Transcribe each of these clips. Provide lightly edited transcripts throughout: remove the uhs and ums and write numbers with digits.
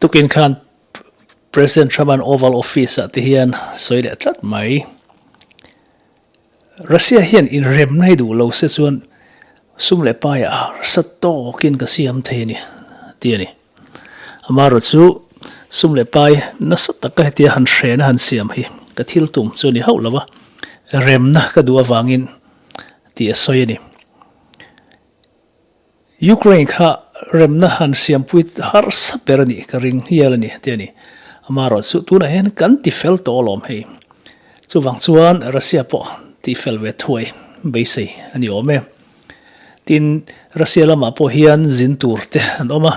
Tukin khan President Trump-a'n Oval Office-ah te hian sawi leh tlat mai. Russia hian inremna hi duh lo se chuan sum leh paiah harsa tawkin ka siam thei a ni, ti a ni. Amaherawh chu sum leh pai nasa taka hetia han hrena han siam hi ka thil tum chu a ni hauh lo va, remna ka duh avangin tih a sawi a ni. Ukraine kha remna han siampui harsa ber a nih ka ring hial a ni ti a ni. Amaherawh chu tunah hian kan ti fel tawh alawm hei. Chuvang chuan Russia pawh tih fel ve thuai beisei a ni awm e. Tin, Russia lamah pawh hian zin tur te an awm a,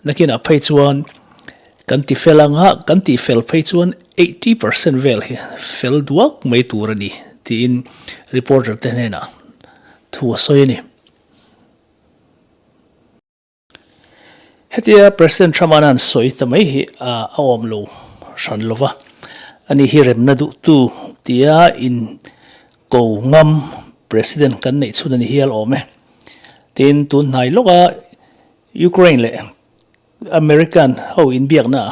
nakinah phei chuan kan ti fel anga kan tih fel phei chuan 80% vel hi fel duak mai tur a ni tiin reporter te hnenah thu a sawi a ni. Hetia President Trump-a'n a han sawi ta mai hi a awm lo hran lo va, ani hi remna duhtu tia in ko ngam President kan neih chhun a ni hial awm e. Tin, tun hnai lawka Ukraine leh American ho inbiakna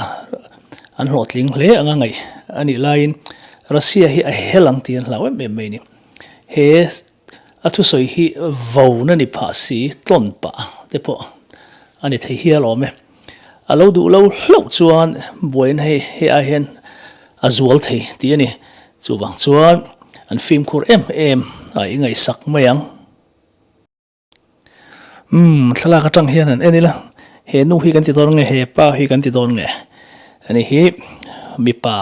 an hlawhtling hle anga ngaih a nih laiin Russia hi a hel ang tih an hlau em em mai a ni. He a thusawi hi vo na ni phah si tlawn pah te pawh a ni thei hial awm e. A lo duh lo hlauh chuan buaina hei he ai hian a zual thei tih a ni. Chuvang chuan an fimkhur em em a i ngaihsak mai ang. Umm thlalak atang hian han en ila he nu hi kan ti dawn nge he pa hi kan ti dawn nge ani hi mipa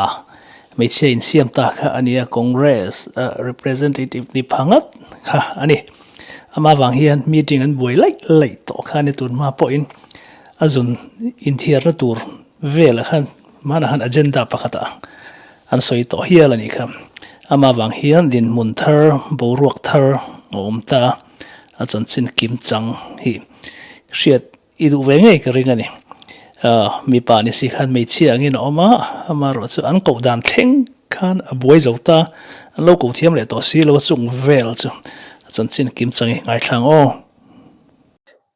hmeichhia insiam ta kha a nia congress representative ni pha ngat kha a ni ama vang hian meeting an buai laih laih tawh kha a ni tun hma pawhin a zun inthiarna tur velah khan hmanah khan agenda pakhatah an sawi tawh hial a nih kha. Amah vang hian dinhmun thar, boruak thar a awm ta a, a chanchin kim chang hi hriat i duh ve ngei ka ring a ni. Mipa ni si khan hmeichhia angin a awm a, amaherawh chu an koh dan thleng khan a buai zo ta, an lo koh thiam leh tawh si lo a chung vel chu a chanchin kim chang hi ngaithlang aw.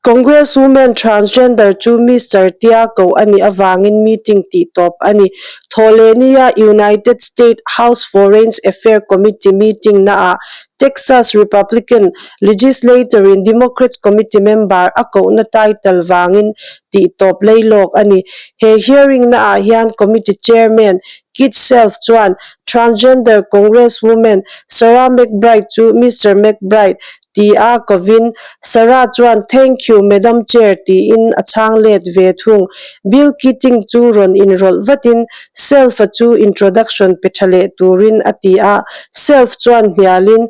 Congresswoman transgender chu Mister tia koh a nih avangin meeting tih tawp a ni. Thawhlehnia United States House Foreign Affairs Committee meeting naah Texas Republican legislator in Democrats committee member a kohna title vangin tih tawp leilawk a ni. He hearing naah hian committee chairman Keith Self chuan transgender Congresswoman Sarah McBride chu Mister McBride ti a kovin Sarah chuan Thank you, Madam Chair tiin a chhang let ve thung. Bill Keating chu rawn inrawlh vatin Self-a chu introduction pe tha leh turin a ti a, Self chuan hnialin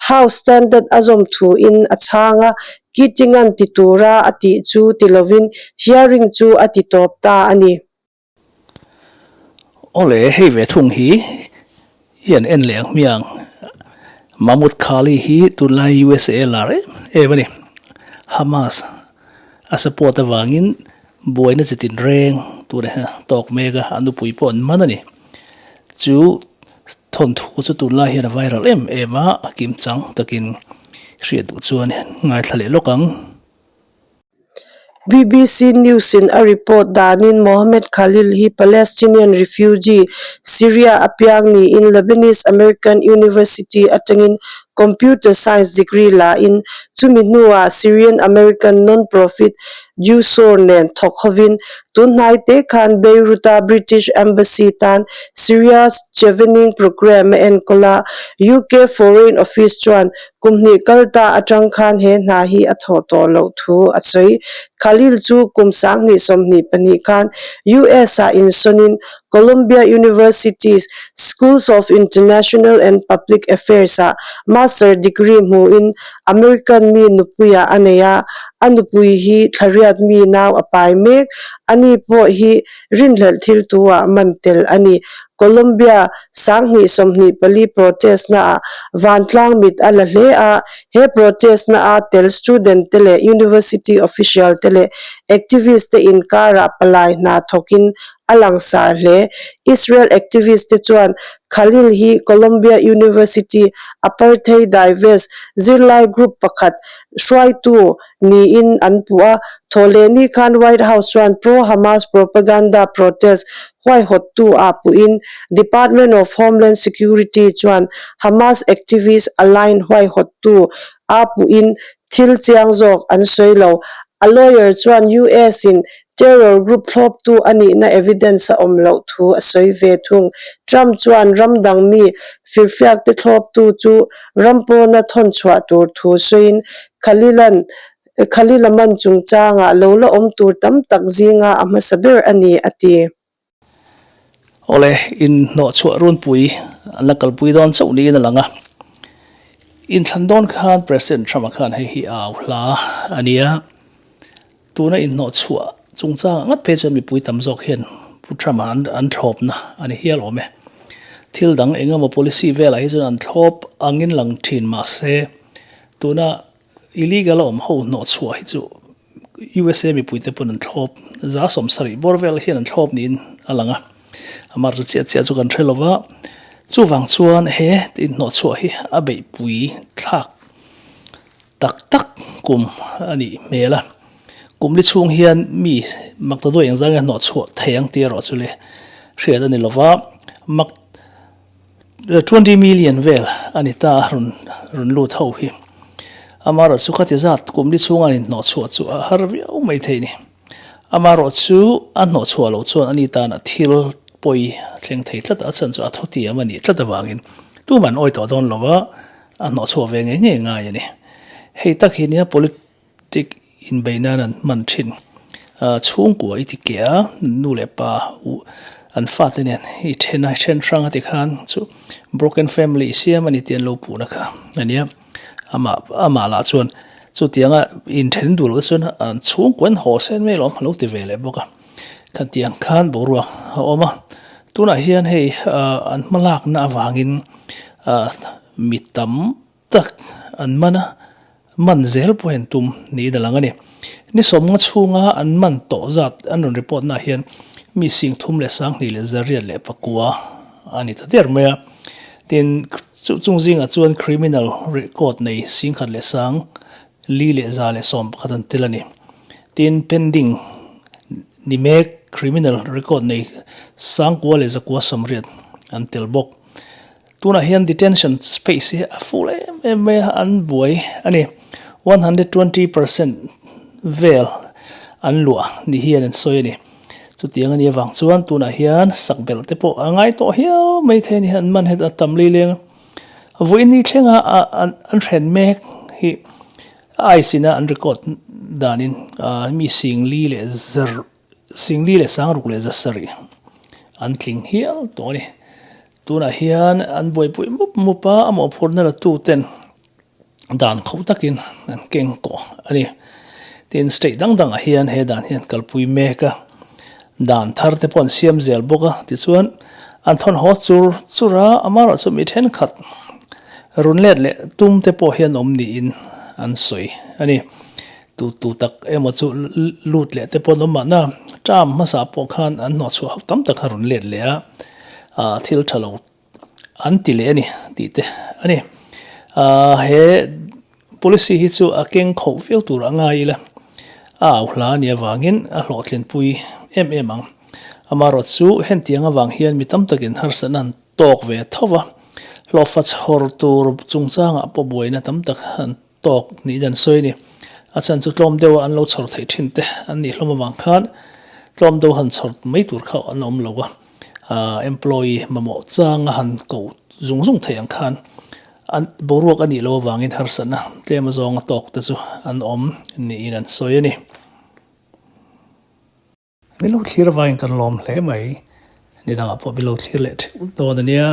House standard a zawm thuin a chhang a, Keating-a'n ti tura a tih chu ti lovin hearing chu a ti tawp ta a ni. Awle, hei ve thung hi hian en leh ang hmiang. Mahmoud Khali hi tunlai USA lar em em a ni. Hamas a support avangin buaina chi tin reng tunah hian tawk mek a, a nupui pawh an man a ni. Chu thawnthu chu tunlai hian a viral em em a, a kimchang takin hriat duh chuan ngaithla leh lawk ang. BBC News in a report danin Mohammed Khalil hi Palestinian refugee, Syria a piang niin Lebanese American University atangin Computer Science degree la in chumi hnuah Syrian American non-profit Jusoor nen thawk hovin tunhnai te khan Beirut-a British Embassy tan Syria's Chevening Programme a enkawl a, UK Foreign Office chuan Kum hnih kal ta atang khan he hna hi a thawh tawh loh thu a sawi. Khalil chu kum 2022 khan US ah insawnin Columbia University's Schools of International and Public Affairs ah Master degree hmuin American mi nupuiah a nei a, a nupui hi thlariat mi nau a pai mek. Ani pawh hi rinhlelh thil tu ah man tel a ni. Colombia 2024 protest na ah vantlang mit a la hle a, he protest na a tel student te leh university official te leh activist te inkarah palai hna thawkin a langsar hle. Israel activist te chuan. Khalil hi Columbia University Apartheid Divest zirlai group pakhat hruaitu niin an puh a. Thawhlehni khan White House chuan pro-Hamas propaganda protest huaihawttu ah puhin Department of Homeland Security chuan Hamas activist aligned huaihawttu a puhin thil chiang zawk an sawi lo. A lawyer chuan US in Terror group thlawptu a nihna evidence a awm loh thu a sawi ve thung. Trump chuan ram dang mi firfiakte thlawptu chu ram pawna thawn chhuah tur thu sawiin Khalilan Khalila man chungchangah lo la awm tur tam tak zinga a hmasa ber a ni, a ti. Awle, inhnawhchhuah runpui an la kalpui dawn chauh niin a lang a. Inthlan dawn khan President Trump-a khan hei hi a au hla a nia. Tuna inhnawhchhuah chungchangah ngat phei chuan mipui tam zawk hian Pu Trump-a an thlawpna a ni hial awm e. Thil dang eng emaw policy velah hi chuan an thlawp angin lang thin mahse tuna illegal a awm ho hnawhchhuah hi chu USA mipuite pawn an thlawp 70% bawr vel hian an thlawp niin a lang a. Amah chu chiah chiah chu kan hre lova chuvang chuan he inhnawhchhuah hi a beihpui thlak Tak tak kum a nih hmel a, kum li chhung hian mi mak ta duai engzang nge hnawh chhuah thei ang tih erawh chu le hriat a ni lova, mak 20 million vel a ni ta a rawn rawn lut ho hi. Amaherawhchu khati zat kum li chhunga an inhnawh chhuah chu a har viau mai thei a ni. Amaherawhchu a hnawh chhuah loh chuan ani tan a thil pawi thleng thei tlat a, a chhan chu a thutiam a nih tlat avangin tuman awi tawh dawn lova, A hnawhchhuah ve ngei ngei ngai a ni. Hei tak hi nia politic inbeih nan an hman thin. Chhungkua i ti keh a, nu leh pa an fate nen i then a, i then hrang a ti khan chu broken family i siam a ni tih an lo puhna kha a nia. Amah amah lah chuan chutianga inthen duh loh te chuan an chhungkua an haw sen mai alawm a lo ti ve leh bawk a. Khatiang khan boruak a awm a, tunah hian hei an hmalakna avangin mi tam tak an man a, man zel pawh hian tum niin a lang a ni. Ni sawmnga chhunga an man tawh zat an rawn report naah hian mi 32,804 a ni ta der mai a, tin chung zingah chuan criminal record nei 1,411 an tel a ni. Tin, pending ni mek criminal record nei 9,980 an tel bawk. Tunah hian detention space hi a full em em mai a, an buai a ni. 120% vel an luah ni hian an sawi a ni. Chutiang a nih avang chuan tunah hian sak belh te pawh a ngai tawh hial mai thei a ni, an man het a tam lei leng a. Vawiin thlenga an hren mek hi Ice ina an record danin mi singli leh zar singli leh sangruk leh zasarih an tling hial tawh a ni. Tunah hian an buaipui mup mup a, a mawhphurhna la tu ten dan kho takin an keng tawh a ni. Tin, state dang dangah hian he dan hian kalpui mek a, dan thar te pawh an siam zel bawk a, tichuan an thawn haw chur chur a, amaherawhchu mi thenkhat Run let leh tum te pawh hian awm niin an sawi a ni. Tu tu tak emaw chu lut leh te pawh an awm mahna term hmasa pawh khan an hnawhchhuah ho tam tak khan rawn let leh a, ah thil tha lo an ti leh a ni tih te a ni. Ah he policy hi chu a keng khoh viau tur a ngai ila, a au hla a nih avangin a hlawhtlinpui em em ang. Amaherawhchu hentiang avang hian mi tam takin harsatna an tawk ve tho va, hlawhfa chhawr tur chungchangah pawh buaina tam tak an tawk niin an sawi a ni. A chhan chu tlawm deuha an lo chhawr theih thin te an nih hlawm avang khan tlawm deuh han chhawr mai tur kha an awm lo a, employee mamawh changa han koh zung zung theih ang khan an boruak a nih loh avangin harsatna tlem azawnga tawk te chu an awm niin an sawi a ni. Min lo thlir avangin kan lawm hle mai. Ni dangah pawh min lo thlir leh theuh dawn a nia.